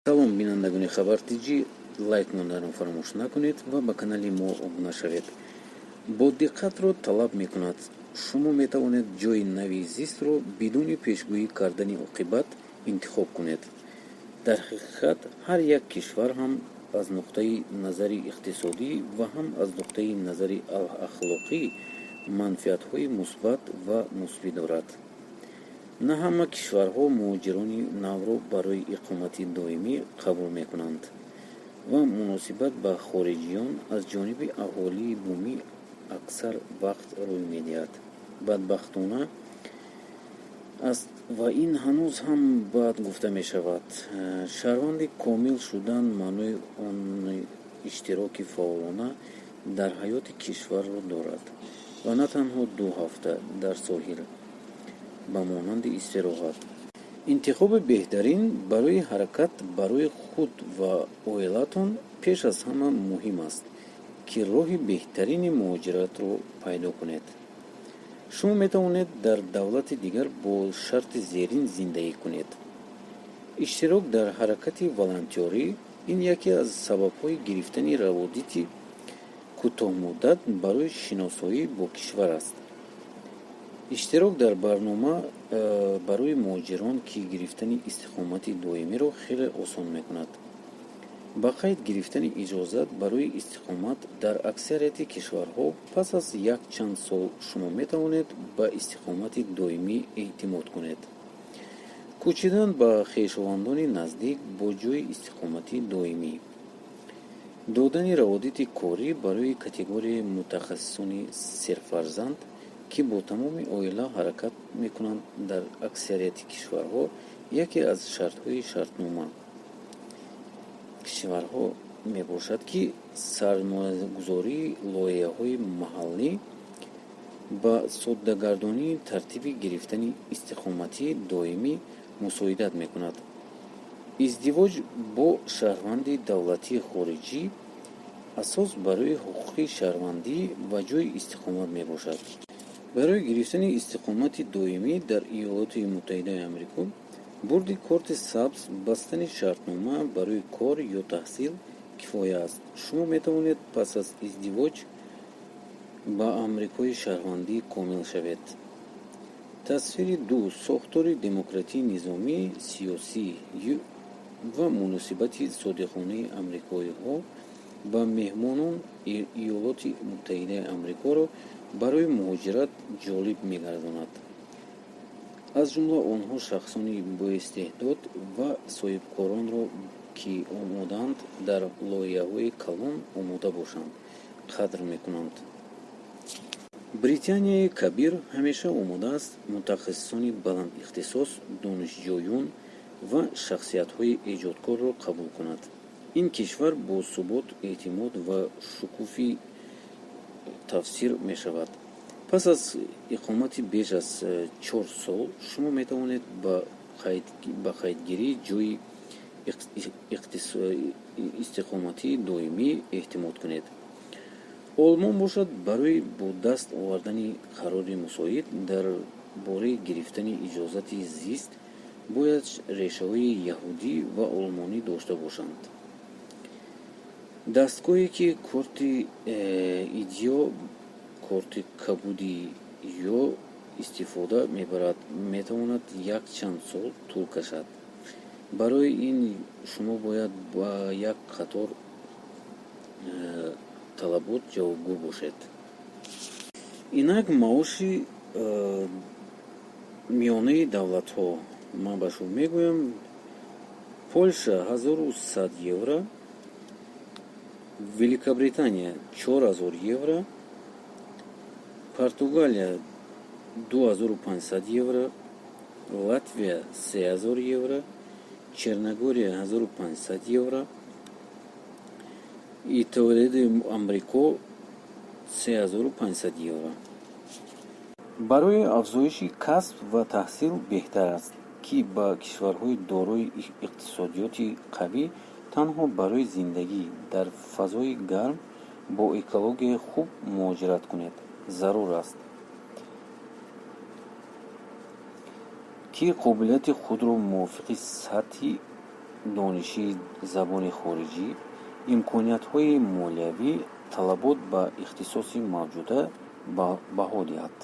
Салом, бинандагони Хабар Тҷи! Лайк монданро фаромӯш накунед ва ба канали мо обуна шавед. Бодиққатро талаб мекунад. Шумо метавонед ҷойи нави зистро бидуни пешгӯӣ кардани оқибат интихоб кунед. Дар ҳақиқат, ҳар як кишвар ҳам аз нуқтаи назари иқтисодӣ ва ҳам аз нуқтаи назари ахлоқӣ манфиатҳои мусбат ва мусбӣ дорад. На ҳама кишварҳо муҳоҷирони навро барои иқомати доимӣ қабул мекунанд ва муносибат ба хориҷиён аз ҷониби аҳолии бумӣ аксар вақт рӯй медиҳад. Бадбахтона аст ва ин ҳанӯз ҳам бад гуфта мешавад. Шаҳрванди комил шудан маънои они иштироки фаъолона дар ҳаёти кишварро дорад ва на танҳо 2 ҳафта дар соҳил ба монанди истироҳат. Интихоби беҳтарин барои ҳаракат барои худ ва оилаатон. Пеш аз ҳама муҳим аст, ки роҳи беҳтарини муҳоҷиратро пайдо кунед. Шумо метавонед дар давлати дигар бо шарти зерин зиндагӣ кунед: Иштирок дар ҳаракати волонтёрӣ ин яке аз сабабҳои гирифтани раводиди кӯтоҳмуддат барои шиносоӣ бо кишвар аст. Иштирок дар барнома барои муҳоҷирон, ки гирифтани истиқомати доимиро хеле осон мекунад. Ба қайд гирифтани иҷозат барои истиқомат дар аксарияти кишварҳо пас аз якчанд сол шумо метавонед ба истиқомати доимӣ эътимод кунед. Кӯчидан ба хешовандони наздик бо ҷойи истиқоматии доимӣ. Додани раводиди корӣ барои категорияи мутахассисони серфарзанд, ки бо тамоми оила ҳаракат мекунанд. Дар аксарияти кишварҳо яке аз шартҳои шартнома кишварҳо мебошад, ки сармоягузории лоиҳаҳои маҳаллӣ ба соддагардонии тартиби гирифтани истиқоматии доимӣ мусоидат мекунад. Издивоҷ бо шаҳрванди давлати хориҷӣ асос барои ҳуқуқи шаҳрвандӣ ва ҷойи истиқомат мебошад. Барои гирифтани истиқомати доимӣ дар Иёлоти Муттаҳидаи Амрико бурди корти сабз, бастани шартнома барои кор ё таҳсил кифоя аст. Шумо метавонед пас аз издивоҷ ба амрикои шаҳрвандии комил шавед. Тасвири 2. Сохтори демократии низоми сиёсӣ ва муносибати содиқонаи амрикоиҳо ба меҳмонон Иёлоти Муттаҳидаи Амрикоро барои муҳоҷират ҷолиб мегардонад. Аз ҷумла онҳо шахсони боистеъдод ва соҳибкоронро, ки омодаанд дар лоиҳаҳои калон омода бошанд, қадр мекунанд. Британияи Кабир ҳамеша омода аст мутахассисони баландихтисос, донишҷӯён ва шахсиятҳои эҷодкорро қабул кунад. Ин кишвар бо субот, эътимод ва шукуфӣ тавсир мешавад. Пас аз иқомати беш аз 4 сол шумо метавонед ба қайдгирии ҷойи истиқоматии доимӣ эътимод кунед. Олмон бошад, барои бо даст овардани қарори мусоид дар бораи гирифтани иҷозати зист бояд решаҳои яҳудӣ ва олмонӣ дошта бошанд. Дастгоҳе, ки корти ID ё корти кабуди ё истифода мебарад, метавонад якчанд сол тӯл кашад. Барои ин шумо бояд ба як қатор талабот ҷавобгӯ бошед. Инак маоши миёнаи давлатҳо ман ба шумо мегӯям. Полша 1100 евро, Великобритания 4000 евро, Португалия 2500 евро, Латвия 3000 евро, Черногория 1500 евро, Иттиҳодияи Амрико 3500 евро. Барои афзоиши касб ва таҳсил беҳтар аст, ки ба кишварҳои дорои иқтисодиёти қавӣ танҳо барои зиндагӣ дар фазои гарм бо экологияи хуб муҳоҷират кунед. Зарур аст, ки қобилияти худро мувофиқи сатҳи Дониши забони хориҷӣ, имкониятҳои молиявӣ, талабот ба ихтисоси мавҷуда баҳо диҳад.